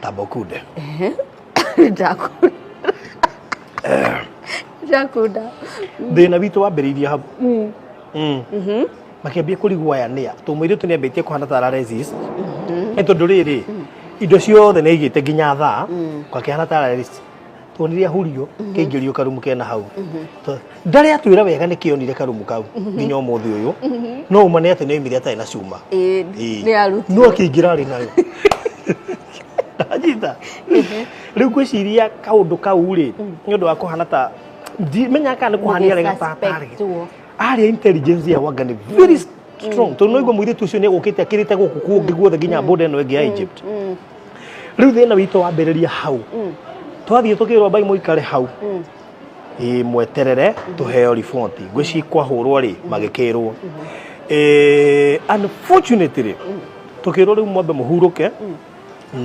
Tamba ũkunde. Ndakunda, ndakunda. Thĩna witũ wambĩrĩirie hau. Makĩambia kũrigwo aya nĩa, tondũ mũirĩtu nĩ ambĩtie kũhana ta ara resist, nĩ tondũ rĩrĩ, indo ciothe nĩ aigĩte nginya thaa, gwakĩhana ta ara resist. Tuonire ahurio kĩingĩrio karumu kena hau. Ndarĩ atwĩra wega nĩ kĩonire karumu kau nginya ũmũthĩ ũyũ, no uma nĩ atĩ nĩ oimire atarĩ na cuma. Ĩĩ, nĩ arutirwo. No akĩingĩra arĩ nayo. Anyita rĩu ngwĩciria kaũndũ kau rĩ, nĩ ũndũ wa kũhana ta ndimenya kana nĩ kũhania rega ta tarĩ Mũgĩsuspectwo. Arĩa intelligence ya wanga nĩ very strong, tondũ noigua mũirĩtu ũcio nĩ egũkĩte akĩrĩte gũkũ kũngĩ guothe nginya border ĩno ĩngĩ ya Egypt. Rĩu thĩna witũ wambĩrĩria hau. Twathiĩ tũkĩrwo mbai mũikare hau, ĩ mweterere tũheo riboti. Ngwĩciria kwahũrwo rĩ, magĩkĩrwo. Unfortunately tũkĩrwo rĩu mwambe mũhurũke,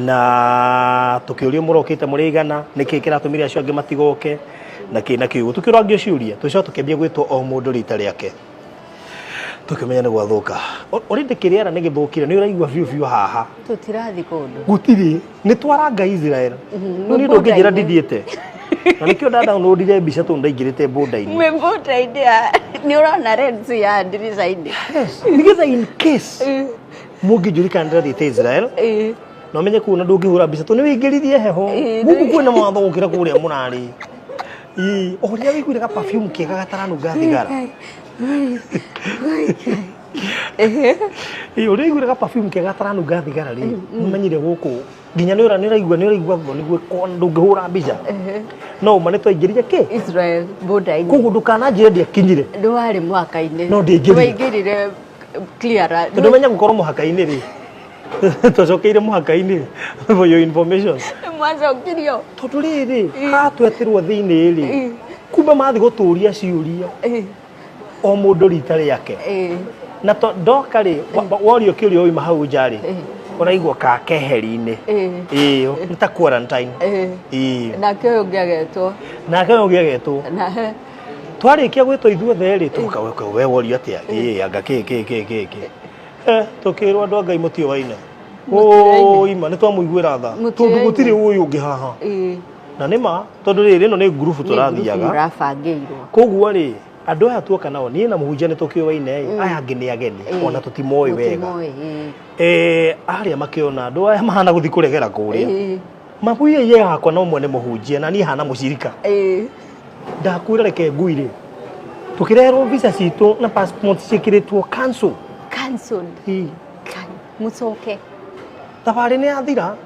na tũkĩũrio mũrokĩte mũrĩ igana, nĩkĩ kĩratũmire acio angĩ matigoke, na kĩ na kĩ ũguo. Tũkĩrwo angĩ ciũria, tũcoka tũkĩambia gwĩtwo o mũndũ rita rĩake, tũkĩmenya nĩ gwathũka. Already kĩrĩera nĩ gĩthũkire, nĩ ũraigua biũ biũ haha. Tũtirathi kũndũ. Gũtirĩ, nĩ twaranga Israel, no niĩ ndũngĩnjĩra Border-inĩ. Ndithiĩte na nĩkĩo ndadownloadire mbica tondũ ndaingĩrĩte border-inĩ. Mwĩ border-inĩ nĩ ũrona Red Sea ya ndirica-inĩ. Yes, nĩgetha in case mũngĩnjũria kana ndĩrathiĩte Israel, na ũmenye kũu na ndũngĩhũra mbica tondũ nĩ wĩingĩririe heho. Gũkũ kwĩna mawatho gũkĩra kũrĩa mũrarĩ. Ĩĩ, o rĩrĩa wĩiguire ga perfume kega gataranunga thigara. Ĩĩ, ũrĩa wĩiguire ga perfume kega gataranunga thigara rĩ, nĩũmenyire gũkũ nginya nĩ ũraigua thoni gwĩko, ndũngĩhũra mbica. No ũma nĩ twaingĩrire kĩ Israel border-inĩ. Koguo ndũkananjĩre ndiakinyire. Ndwarĩ mwaka-inĩ. No ndĩingĩrire. Waingĩrire clearance. Tondũ menya gũkorwo mũhaka-inĩ rĩ, twacokeire mũhaka-inĩ, for your information. Mwacokirio. Tondũ rĩrĩ, hatwetirwo thĩinĩ rĩ, kumbe mathi gũtũria ciũria o mũndũ rita rĩake. Na to ndoka rĩ, worio kĩũria wauma hau nja rĩ, ũraigua ka keheri-inĩ. Ĩĩ, nĩ ta quarantine. Ĩĩ. Nake ũyũ ũngĩ agetwo. Nake ũyũ ũngĩ agetwo. Na Twarĩkia gwĩtwo ithuothe rĩ, tũka we worio atĩa, ĩĩ, anga kĩ kĩ kĩ kĩ kĩ. Tũkĩrwo andũ a Ngai mũtiũaine. Mũtiũaine. Ũima nĩ twamũiguĩra tha, tondũ Mũtiũaine. gũtirĩ ũyũ ũngĩ haha. Na nĩ ma, tondũ rĩrĩ, ĩno nĩ ngurubu tũrathiaga. Mũrabangĩirwo. Koguo rĩ, andũ aya tuoka nao, niĩ na mũhunjia nĩ tũkĩũaine ĩ, aya angĩ nĩ ageni, ona tũtimoĩ wega. Mũtimoĩ, ĩĩ. Arĩa makĩona andũ aya mahana gũthiĩ kũregera kũrĩa. Mabuiye yakwa no mwene mũhunjia na niĩ hana mũcirika. Ndakwĩra reke ngui rĩ, tũkĩreherwo visa citũ na passport ciĩkĩrĩtwo cancel. Cancelled. Ĩ. Mũcoke. Thabarĩ nĩ yathira.